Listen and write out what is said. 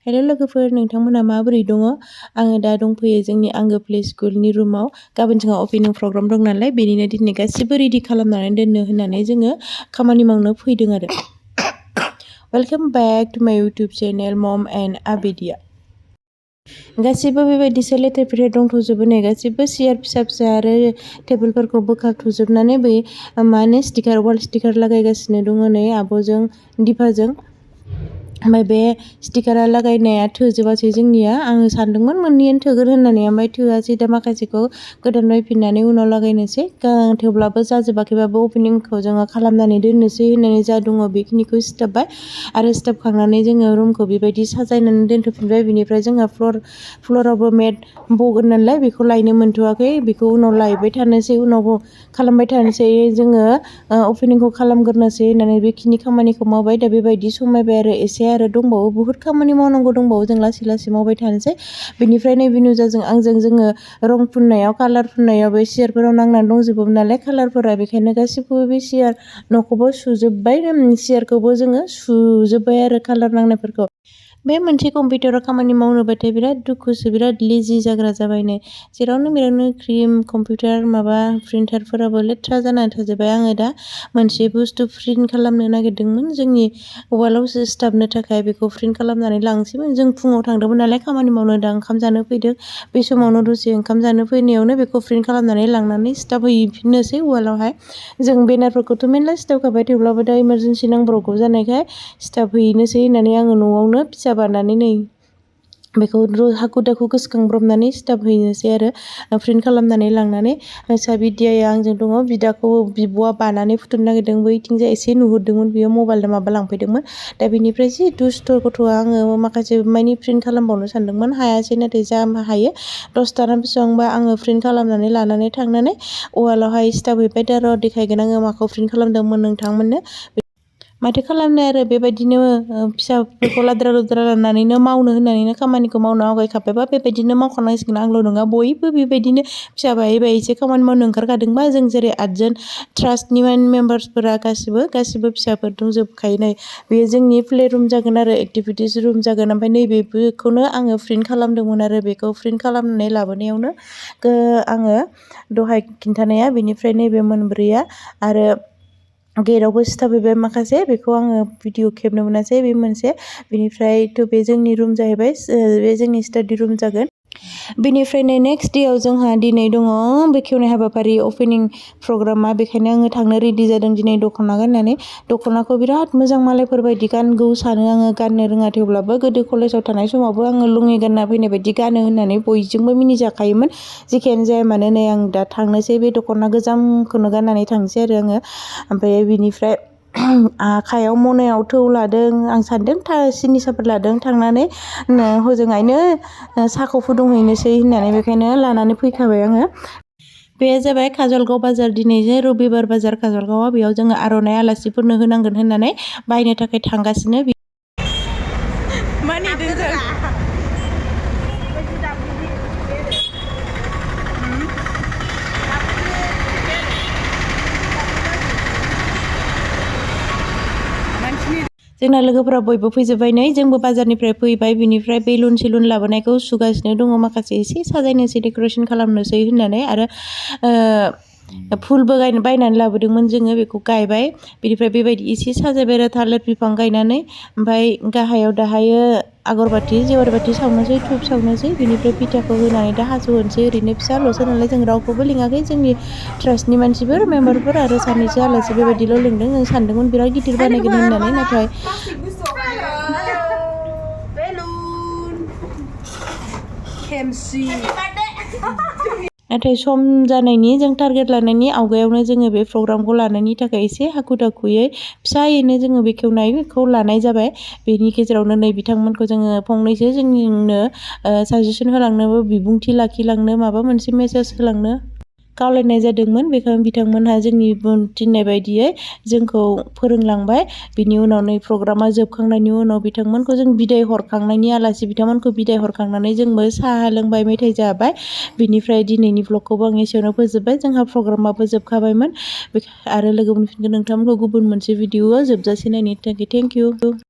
Hello लोगोफोर, नोंथांमोना माबोरै दङ? आङो दा दंफैयो जोंनि आंगो प्ले स्कुलनि रुमाव। गाबोन जोंहा अपेनिं प्रग्राम दं नालाय, बेनिनो दिनै गासिबो रेडि खालामनानै दोननो होननानै जोङो खामानि मावनो फैदों आरो। वेलकाम बैक टु माय इउटुब चेनेल मम एन्ड आबिदिया। गासिबो बेबायदिसो लेथेर फेथेर दंथ'जोबो नै, गासिबो सियार फिसा फिसा आरो टेबोलफोरखौ बोखारथ'जोबनानै बै माने वाल स्टिकार लागायगासिनो दङ नै आब'जों दिपाजों। ओमफ्राय बे स्टिकारा लागायनाया थोजोबासै जोंनिया। आङो सानदोंमोन मोननैयानो थोगोन होननानै, ओमफ्राय थोआसै। दा माखासेखौ गोदान बायफिननानै उनाव लागायनोसै। थेवब्लाबो जाजोबाखैबाबो अपेनिंखौ जोङो खालामनानै दोननोसै होननानै जा दङ बेखिनिखौ सिथाबबाय आरो सिथाबखांनानै जोङो रुमखौ बेबायदि साजायनानै दोनथ'फिनबाय। बिनिफ्राय जोंहा फ्लरावबो मेट बगोन नालाय, बेखौ लायनो मोनथ'वाखै। बेखौ उनाव लायबाय थानोसै, उनाव खालामबाय थानोसै। जोङो अपेनिंखौ खालामग्रोनोसै होननानै बेखिनि खामानिखौ मावबाय। दा बेबायदि समायबाय आरो एसे आरो दंबावो, बुहुत खामानि मावनांगौ दंबावो। जों लासै लासै मावबाय थानोसै। बेनिफ्राय नैबे नुजाजों आंजों जोङो रं फुननायाव, कालार फुननायाव बे सियारफोराव नांनानै दंजोबोमोन नालाय कालारफोरा, बेखायनो गासिखौबो बे सियार न'खौबो सुजोब्बाय, सियारखौबो जोङो सुजोब्बाय आरो कालार नांनायफोरखौ। बे मोनसे कम्पिउटाराव खामानि मावनोबाथाय बिराद दुखुसो, बिराद लेजि जाग्रा जाबाय नै। जेरावनो मेरावनो क्रिम, कम्पिउटार माबा प्रिन्टारफोराबो लेथ्रा जानानै थाजोब्बाय। आङो दा मोनसे बुस्थु प्रिन्ट खालामनो नागिरदोंमोन जोंनि वालाव सिथाबनो थाखाय। बेखौ प्रिन्ट खालामनानै लांसैमोन। जों फुङाव थांदोंमोन नालाय खामानि मावनो, दा ओंखाम जानो फैदों। बे समावनो दसे ओंखाम जानो फैनायावनो बेखौ प्रिन्ट खालामनानै लांनानै सिथाबहैफिननोसै वालावहाय। जों बेनारफोरखौथ' मेरला सिथाबखाबाय, थेवब्लाबो दा इमारजेन्सि नांब्रबगौ जानायखाय सिथाबहैनोसै होननानै आङो न'आवनो फिसा बानानै नै बेखौ हाखु दाखु गोसोखांब्रबनानै सिथाबहैनोसै आरो प्रिन्ट खालामनानै लांनानै। साबिदियाया आंजों दङ, बिदाखौ बिब'आ बानानै फुथुनो नागिरदों। बैथिंजाय एसे नुहुरदोंमोन, बियो मबाइल माबा लांफैदोंमोन। दा बेनिफ्राय जि दुस्थ' गथ'आ, आङो माखासे मानि प्रिन्ट खालामबावनो सानदोंमोन, हायासै। नाथाय जा हायो 10ता ना बेसेबांबा आङो प्रिन्ट खालामनानै लानानै थांनानै वालावहाय सिथाबहैबाय। दा र' देखायगोन आङो माखौ प्रिन्ट खालामदोंमोन नोंथांमोननो। माथो खालामनो आरो, बेबायदिनो फिसाफोरखौ लाद्रा लुद्रा लानानैनो मावनो होननानैनो खामानिखौ मावनो आवगायखाबायबा बेबायदिनो मावखानांसिगोन। आंल' नङा, बयबो बेबायदिनो फिसा बायै बायैसो खामानि मावनो ओंखारखादोंबा। जों जेरै 8 जन ट्रास्टनि मेम्बार्सफोरा गासिबो फिसाफोर दंजोबखायो नै। बेयो जोंनि प्ले रुम जागोन आरो एक्टिभिटिस रुम जागोन। ओमफ्राय नैबेखौनो आङो प्रिन्ट खालामदोंमोन आरो बेखौ प्रिन्ट खालामनानै लाबोनायावनो आङो दहाय खिन्थानाया, बेनिफ्राय नैबे मोनब्रैया आरो गेटआवबो सिथाबहैबाय माखासे। बेखौ आङो भिडिअ खेबनो मोनासै, बे मोनसे। बेनिफ्रायथ' बे जोंनि रुम जाहैबाय, बे जोंनि स्टाडि रुम जागोन। बेनिफ्राय नेक्स्ट देआव जोंहा दिनै दङ बेखेवनाय हाबाफारि, अपेनिं प्रग्रामा। बेखायनो आङो थांनो रेडि जादों दिनै दख'ना गाननानै। दख'नाखौ बिराद मोजां मालायफोर बायदि गानगौ सानो आङो, गाननो रोङा। थेवब्लाबो गोदो कलेजाव थानाय समावबो आङो लुङि गानना फैनाय बायदि गानो होननानै बयजोंबो मिनिजाखायोमोन। जेखियानो जाया मानो नै आं दा थांनोसै, बे दख'ना गोजामखौनो गाननानै थांसै आरो आङो। ओमफ्राय बिनिफ्राय आखायाव मनायाव थौ लादों। आं सानदों सिनि साफोर लादों, थांनानै हजोंहायनो साहाखौ फुदुंहैनोसै होननानै, बेखायनो लानानै फैखाबाय आङो। बे जाबाय काजलगाव बाजार, दिनै जे रबिबार बाजार काजलगावआव। बेयाव जोङो आर'नाइ आलासिफोरनो होनांगोन होननानै बायनो थाखाय थांगासिनो। मा नेदों जों? जोंना लोगोफोरा बयबो फैजोब्बाय नै, जोंबो बाजारनिफ्राय फैबाय। बिनिफ्राय बेलुन सेलुन लाबोनायखौ सुगासिनो दङ, माखासे एसे साजायनोसै, डेक'रेसन खालामनोसै होननानै। आरो फुलबो बायनानै लाबोदोंमोन जोङो, बेखौ गायबाय। बिनिफ्राय बेबायदि एसे साजायबाय आरो थालिर बिफां गायनानै। ओमफ्राय गाहायाव दाहायो आगरबाथि, जेवारि बाथि सावनोसै, धुप सावनोसै। बिनिफ्राय पिठाखौ होनानै दा हास'हरनोसै। ओरैनो फिसाल'सो नालाय, जों रावखौबो लिङाखै, जोंनि ट्रास्टनि मानसिफोर, मेम्बारफोर आरो सानैसो आलासि बेबायदिल' लिंदों। जों सानदोंमोन बिराद गिदिर बानायगोन होननानै, नाथाय सम जानायनि, जों टारगेट लानायनि आवगायावनो जोङो बे प्रग्रामखौ लानायनि थाखाय एसे हाखु दाखुयै फिसायैनो जोङो बेखेवनायखौ लानाय जाबाय। बेनि गेजेरावनो नै बिथांमोनखौ जोङो फंनैसो जोंनो साजेसन होलांनोबो, बिबुंथि लाखिलांनो, माबा मोनसे मेसेज होलांनो खावलायनाय जादोंमोन। बेखायनो बिथांमोनहा जोंनि थिननाय बायदियै जोंखौ फोरोंलांबाय। बिनि उनाव नै प्रग्रामा जोबखांनायनि उनाव बिथांमोनखौ जों बिदाय हरखांनायनि, आलासि बिथांमोनखौ बिदाय हरखांनानै जोंबो साहा लोंबाय, मेथाइ जाबाय। बिनिफ्राय दिनैनि ब्लगखौबो आं एसेयावनो फोजोबबाय। जोंहा प्रग्रामाबो जोबखाबायमोन। आरो लोगो मोनफिनगोन नोंथांमोनखौ गुबुन मोनसे भिडिअआव जोबजासे नायनायनि थाखाय थेंक इउ।